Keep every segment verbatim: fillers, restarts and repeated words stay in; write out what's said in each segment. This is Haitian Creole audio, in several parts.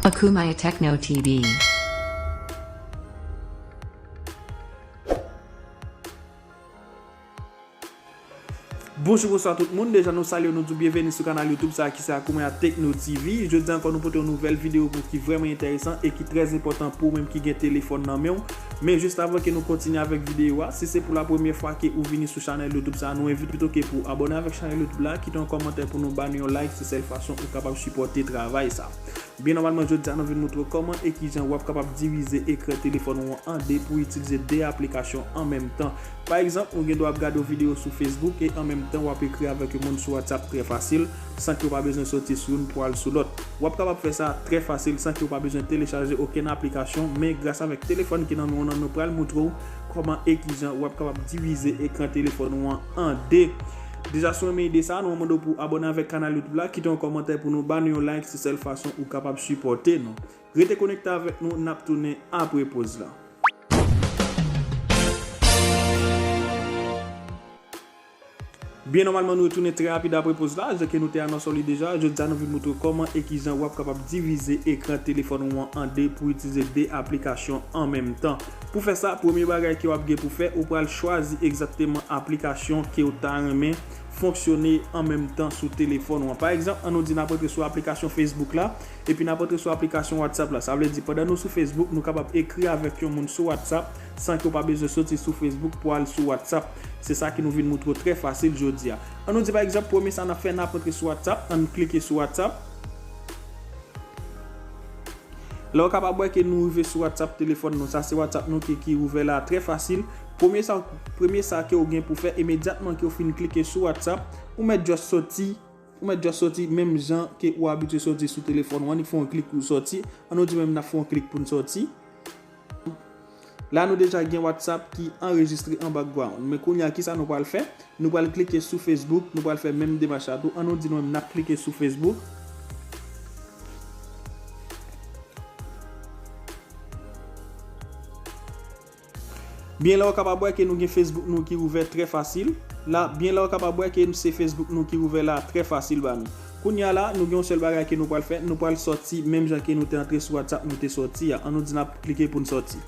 Akumaya Techno T V. Bonjou, bonswa tout moun. Deja nou salye w, nou di w byenveni sou kanal YouTube sa a ki se Akumaya Techno T V. Jodi a ankò nou pote yon nouvèl videyo pou ki vrèman enteresan e ki trè enpòtan pou ou menm ki gen telefòn nan men w. Men jis avan ke nou kontinye avèk videyo a, si se pou la premyè fwa ke ou vini sou chanèl YouTube sa a, nou envite w pito ke pou abòne avèk chanèl YouTube la, kite yon kòmantè pou nou, ba nou yon like, se sèl fason ou kapab sipòte travay sa. Byen nòmalman, jodi a nou vin montre w kòman e kijan w ap kapab divize ekran telefòn ou an an de pou itilize de aplikasyon an menm tan. Pa egzanp, ou gen dwa ap gade yon videyo sou Facebook e an menm tan w ap ekri avèk yon moun sou WhatsApp trè fasil, san ke w pa bezwen soti sou youn pou al sou lòt. W ap kapab fè sa trè fasil san ke w pa bezwen telechaje okenn aplikasyon, men gras avèk telefòn ki nan men w nan, nou pral montre w kòman e kijan w ap kapab divize ekran telefòn ou an an de. Deja, si w renmen ide sa, nou mande w pou abòne avèk kanal YouTube la, kite yon kòmantè pou nou, ba nou yon like, se sèl fason ou kapab sipòte nou. Rete konekte avèk nou, n ap tounen apre poz la. Byen nòmalman, nou retounen trè rapid apre poz la. Jan ke nou te anonse w li deja, jodi a nou vin montre w kòman e kijan w ap kapab divize ekran telefòn ou an an de pou itilize de aplikasyon an menm tan. Pou fè sa, premye bagay ke w ap gen pou fè, ou pral chwazi egzakteman aplikasyon ke w ta renmen fonksyone an menm tan sou telefòn ou an. Pa egzanp, ann nou di n ap rantre sou aplikasyon Facebook la, epi n ap rantre sou aplikasyon WhatsApp la. Sa vle di, pandan nou sou Facebook, nou kapab ekri avèk yon moun sou WhatsApp san ke w pa bezwen soti sou Facebook pou al sou WhatsApp. Se sa ke nou vin montre w trè fasil jodi a. Ann nou di, pa egzanp, premye sa n ap fè, n ap rantre sou WhatsApp, ann klike sou WhatsApp. La, w kapab wè ke nou rive sou WhatsApp telefòn nou. Sa se WhatsApp nou ki, ki ouvè la, trè fasil. Premye sa, premye sa ke w gen pou fè, imedyatman ke w fin klike sou WhatsApp, ou mèt just soti, ou mèt just soti menm jan ke ou abitye soti sou telefòn ou an, annik fè yon klik pou w soti. Ann nou di menm n ap fè yon klik pou n soti. La, nou deja gen WhatsApp ki anrejistre an background. Men kounye a, kisa nou pral fè? Nou pral klike sou Facebook, nou pral fè menm demach la tou. Ann nou di nou menm n ap klike sou Facebook. Byen la, w kapab wè ke nou gen Facebook nou ki ouvè trè fasil. La, byen la, w kapab wè ke se Facebook nou ki ouvè la trè fasil ba nou. Kounye a la, nou gen yon sèl bagay ke nou pral fè, nou pral soti menm jan ke nou te antre sou WhatsApp nou te soti a. Ann nou di n ap klike pou n soti.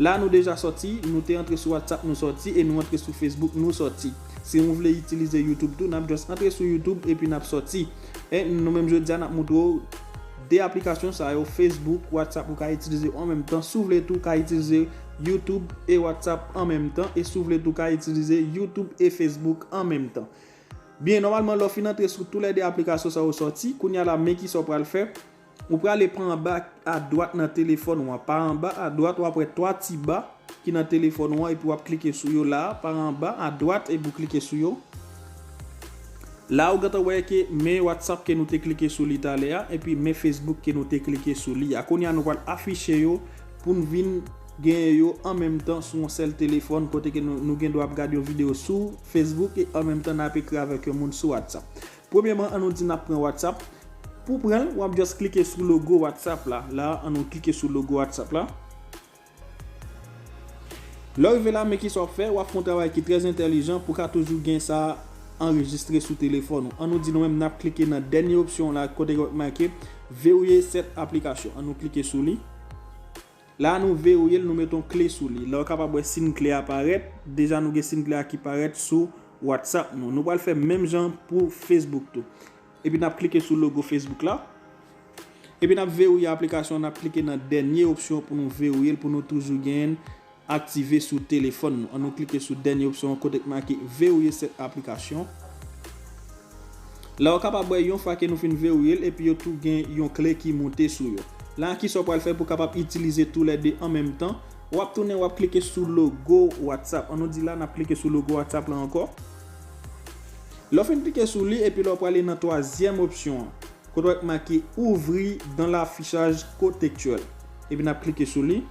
La, nou deja soti, nou te antre sou WhatsApp, nou soti, e nou antre sou Facebook, nou soti. Si nou vle itilize YouTube tou, n ap just antre sou YouTube epi n ap soti. E nou menm jodi a, n ap montre w de aplikasyon sa yo, Facebook, WhatsApp, ou ka itilize yo an menm tan. Si w vle tou, w ka itilize YouTube e WhatsApp an menm tan. E si w vle tou, w ka itilize YouTube e Facebook an menm tan. Byen, nòmalman, lè w fin antre sou toulède aplikasyon sa yo soti, kounye a la, men kisa w pral fè. Ou prale pa anba adwat nan telefòn ou an. Pa anba adwat, w ap wè twa ti ba ki nan telefòn ou an, epi w ap klike sou yo la, pa anba adwat, epi w klike sou yo. La, ou gentan wè ke men WhatsApp ke nou te klike sou li talè a, epi men Facebook ke nou te klike sou li a. Kounye a, nou pral afiche yo pou n vin genyen yo an menm tan sou yon sèl telefòn, kote ke nou, nou gen dwa ap gade yon videyo sou Facebook e an menm tan n ap ekri avèk yon moun sou WhatsApp. Premyèman, ann nou di n ap pran WhatsApp. Pou pran l, w ap just klike sou logo WhatsApp la. La, ann nou klike sou logo WhatsApp la. Lè w rive la, men kisa w ap fè, w ap fè yon travay ki trè entèlijan pou w ka toujou gen sa anrejistre sou telefòn ou. Ann nou di nou menm n ap klike nan dènye opsyon la, kote w ap make verrouiller cette application. Ann nou klike sou li. La, nou verrouye l, nou mete yon kle sou li. La, w kapab wè siy kle a parèt. Deja, nou gen siy kle a ki parèt sou WhatsApp nou. Nou pral fè menm jan pou Facebook tou. Epi n ap klike sou logo Facebook la. Epi n ap verrouye aplikasyon an, n ap klike nan dènye opsyon pou nou verrouye l, pou nou toujou genyen l aktive sou telefòn nou. Ann nou klike sou dènye opsyon an kote k make verrouiller cette application. La, w kapab wè yon fwa ke nou fin verrouye l, epi yo tou gen yon kle ki moute sou yo. La, kisa w pral fè pou w kapab itilize toulède an menm tan? W ap tounen, w ap klike sou logo WhatsApp. Ann nou di la, n ap klike sou logo WhatsApp la ankò. Lè w fin klike sou li, epi la w prale nan twazyèm opsyon an, kote w ap make ouvrir dans l'affichage contextuel. Epi n ap klike sou li.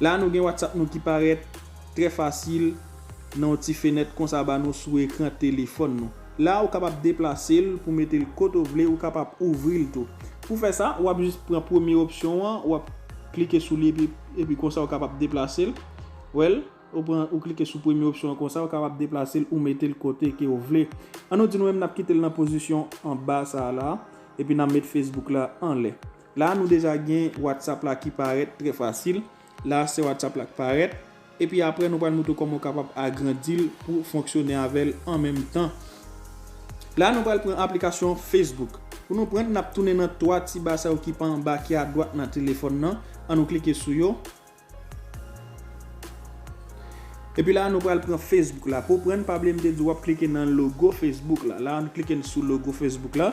La, nou gen WhatsApp nou ki parèt trè fasil nan yon ti fenèt konsa ba nou sou ekran telefòn nou. La, ou kapab deplase l pou mete l kote w vle, ou kapab ouvri l tou. Pou fè sa, w ap jis pran premye opsyon an, w ap klike sou li epi, epi konsa w kapab deplase l. Wè l? Ou pran, ou klike sou premye opsyon an konsa, ou kapab deplase l ou mete l kote ke ou vle. An nou di nou menm n ap kite l nan pozisyon anba sa a la, epi n ap met Facebook la anlè. La a nou deja gen WhatsApp la ki parèt trè fasil. La a se WhatsApp la ki parèt. Epi apre nou pral montre w kòman w kapab agrandi l pou fonksyone avè l an menm tan. La a nou pral pran aplikasyon Facebook. Pou nou pran l, n ap tounen nan twa ti ba sa yo ki pa anba, ki adwat nan telefòn nan. An nou klike sou yo. Epi la a nou pral pran Facebook la. Pou w pran l, pa bliye m te di w ap klike nan logo Facebook la. La a nou klike sou logo Facebook la.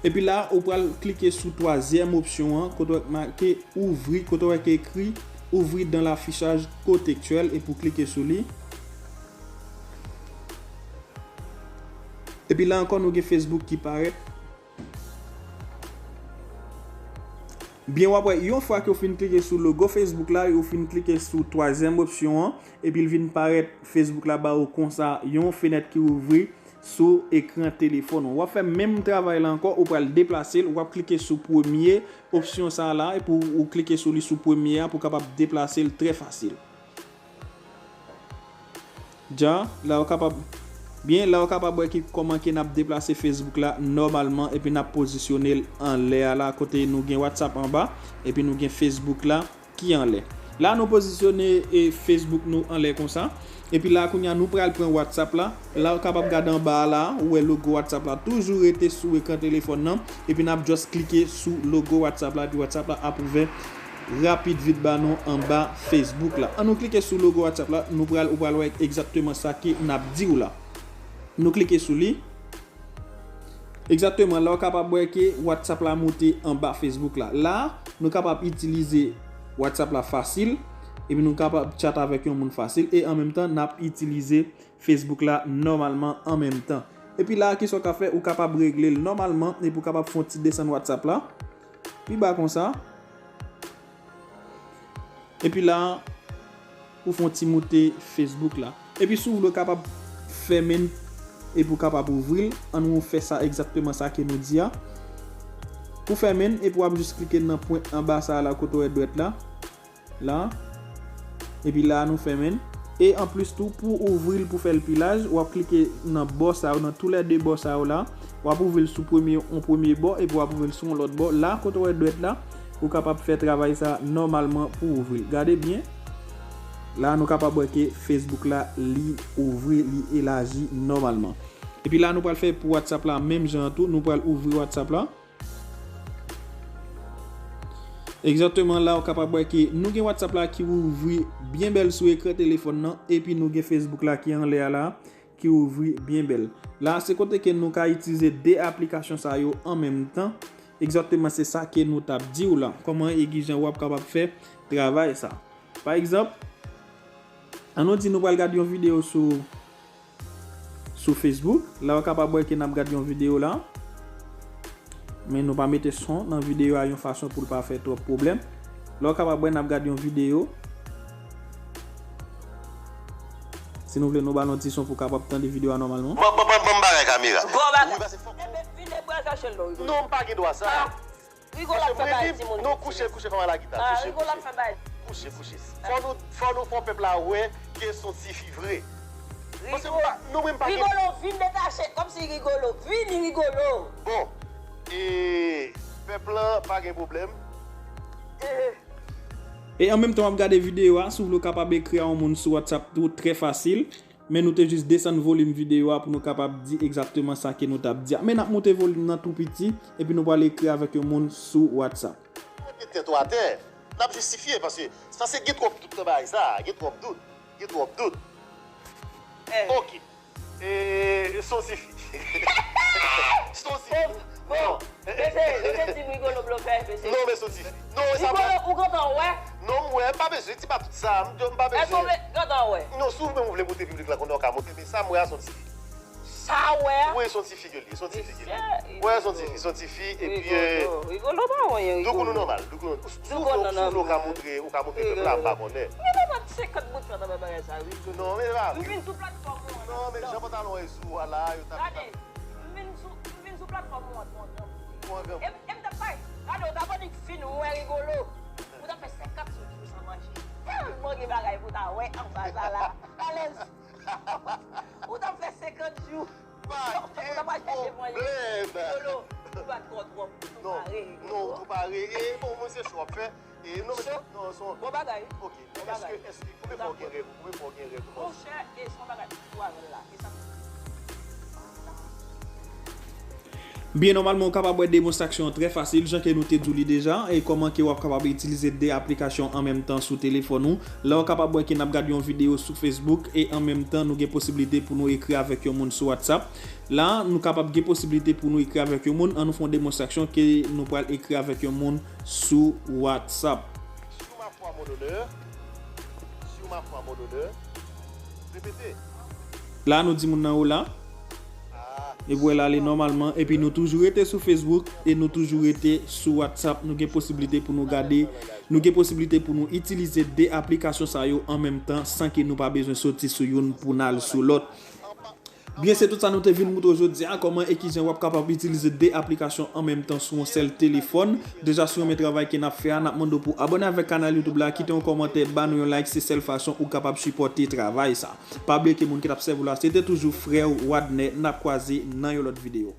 Epi la a ou pral klike sou twazyèm opsyon an, kote w wè k make ouvri, kote w wè k ekri ouvri dans l'affichage contextuel, epi w klike sou li. Epi la ankò nou gen Facebook ki parèt. Byen, w ap wè, yon fwa ke w fin klike sou logo Facebook la, ou fin klike sou twazyèm opsyon an, epi l vin parèt Facebook la ba ou konsa, yon fenèt ki ouvri sou ekran telefòn ou. W ap fè menm travay la ankò, ou pral deplase l, w ap klike sou premye opsyon sa a la, epi w, ou klike sou li sou premye a pou w kapab deplase l trè fasil. Dja, la ou kapab, byen, la ou kapab wè ki kòman ke n ap deplase Facebook la nòmalman, epi n ap pozisyone l anlè a la, kote nou gen WhatsApp anba, epi nou gen Facebook la ki anlè. La nou pozisyone e Facebook nou anlè konsa. Epi la kounye a nou pral pran WhatsApp la. La ou kapab gade anba a la, ou wè logo WhatsApp la toujou rete sou ekran telefòn nan. Epi n ap just klike sou logo WhatsApp la, epi WhatsApp la ap ouvè rapid vit ba nou anba Facebook la. An nou klike sou logo WhatsApp la, nou pral, ou pral wè egzakteman sa ke n ap di w la. Nou klike sou li. Egzakteman, la ou kapab wè ke WhatsApp la moute anba Facebook la. La, nou kapab itilize WhatsApp la fasil, epi nou kapab chat avèk yon moun fasil, e an menm tan, n ap itilize Facebook la nòmalman an menm tan. Epi la, kisa w ka fè, ou kapab regle l nòmalman, epi ou kapab fè yon ti desann WhatsApp la. Pi ba konsa. Epi la, ou fè yon ti moute Facebook la. Epi si w vle, ou kapab fèmen l, epi ou kapab ouvri l. Ann nou fè sa egzakteman sa ke nou di a. Ou fèmen l, epi w ap jis klike nan pwen anba sa a la, kote w wè dwèt la. La. Epi la, nou fèmen l. E anplis tou, pou ouvri l, pou fè l pi laj, w ap klike nan bò sa yo, nan toulède bò sa yo la. W ap ouvri l sou premye, yon premye bò, epi w ap ouvri l sou yon lòt bò. La, kote w wè dwèt la, ou kapab fè travay sa nòmalman pou ouvri l. Gade byen. La, nou kapab wè ke Facebook la, li ouvri, li elaji nòmalman. Epi la, nou pral fè pou WhatsApp la, menm jan an tou, nou pral ouvri WhatsApp la. Egzakteman, la ou kapab wè ke nou gen WhatsApp la ki ouvri byen bèl sou ekran telefòn nan, epi nou gen Facebook la ki anlè a la, ki ouvri byen bèl. La, se kote ke nou ka itilize de aplikasyon sa yo an menm tan. Egzakteman, se sa ke nou t ap di w la. Kòman e kijan w ap kapab fè travay sa. Pa egzanp, ann nou di nou pral gade yon videyo sou sou Facebook. La ou kapab wè ke n ap gade yon videyo la. Men nou pa mete son nan videyo a yon fason pou l pa fè twòp pwoblèm. La ou kapab wè n ap gade yon videyo. Si nou vle, nou ba l yon ti son pou kapab tande videyo a nòmalman. Ban, ban, ban, ban m bagay kamera. Gwo bagay. Wi, paske fòk. Enben, vin e pral kache l non, Rigolo. Non, m pa gen dwa sa. Rigolo ap fè bagay timoun. Non, kouche, kouche, fè m al la gita. Ah, kouche, Rigolo ap fè bagay. Kouche, kouche. Fò nou, fò nou fè pèp la wè ke s on tifi vre. Paske m pa, non, mwen m pa gen. Rigolo, vin detache, kòmsi Rigolo. Vini, Rigolo. Bon, e pèp lan pa gen pwoblèm. E an menm tan w ap gade videyo a, si w vle, w kapab ekri a yon moun sou WhatsApp tou, trè fasil. Men nou te jis desann volim videyo a pou nou kapab di egzakteman sa ke nou t ap di a. Men n ap moute volim nan tou piti, epi nou pral ekri avèk yon moun sou WhatsApp. Mete tèt ou atè, n ap jistifye, paske, paske gen twòp dout nan bagay sa, gen twòp dout, gen twòp dout. Eh. Ok. E, s on tifi. S on tifi. Bon, bon. Non. Mesye, yo te di m Rigolo blofè, mesye. Non, men s on tifi. Non, sa pa. Rigolo, ou gentan wè? Non, m wè, m pa bezwen, di pa tout sa, m, m pa bezwen. Èske w gentan wè? Non, si w menm ou vle montre piblik la konnen w ka montre, men sa m wè a s on tifi. Sa w wè a? Wi, s on tifi ke l ye, s on tifi ke l ye. Mesye, wi, s on tifi, s on tifi, epi, e, Rigolo, Rigolo pa anyen, Rigolo. Doukoun ou nòmal, doukoun ou, si w vle, si w vle w ka montre, ou ka montre pèp la, m pa konnen. Men nan vant senkant bout fè nan bagay sa, Rigolo. Non, men pa. M vin sou platfòm ou an. Non, men jan pantalon e sou a la, yo t ap. Gade, m vin sou, m vin sou platfòm ou an, ou an granmoun. Ou an granmoun. E, e m t ap bay, gade, w t ap annik fin wè Rigolo. Ou t ap fè senkant sou tou sa mache. Manke bagay pou ta wè anba sa la. Alèz. Ou t ap fè senkant jou. Ou t ap al chèche manje. Lolo, ou bat kò twòp. Ou pare. Non, ou pare. E bon, mwen se cho w ap fè. E non, men, non, son. Bon bagay. Ok. Bon bagay. Èske, èske, konbyen fwa w gen rèv? Konbyen fwa w gen rèv? Monchè, e son bagay ki pou avè l la. E sa. Byen nòmalman, ou kapab wè demonstraksyon an trè fasil, jan ke nou te di w li deja, e kòman ke w ap kapab itilize de aplikasyon an menm tan sou telefòn ou. La, w kapab wè ke n ap gade yon videyo sou Facebook, e an menm tan, nou gen posiblite pou nou ekri avèk yon moun sou WhatsApp. La, nou kapab gen posiblite pou nou ekri avèk yon moun. Ann nou fè yon demonstraksyon ke nou pral ekri avèk yon moun sou WhatsApp. Sur ma foi, mon honneur. Sur ma foi, mon honneur. Répétez. La, nou di moun nan ou la. Epi w wè l ale nòmalman. Epi nou toujou rete sou Facebook e nou toujou rete sou WhatsApp. Nou gen posiblite pou nou gade, nou gen posiblite pou nou itilize de aplikasyon sa yo an menm tan san ke nou pa bezwen soti sou youn pou n al sou lòt. Byen, se tout sa nou te vin moutre w jodi a, kòman e kijan w ap kapab itilize de aplikasyon an menm tan sou yon sèl telefòn. Deja, si w renmen travay ke n ap fè a, n ap mande w pou abòne avèk kanal YouTube la, kite yon kòmantè, ba nou yon like, se sèl fason ou kapab sipòte travay sa. Pa bliye ke moun ki t ap sèvi w la, se te toujou frè w Wadner, n ap kwaze nan yon lòt videyo.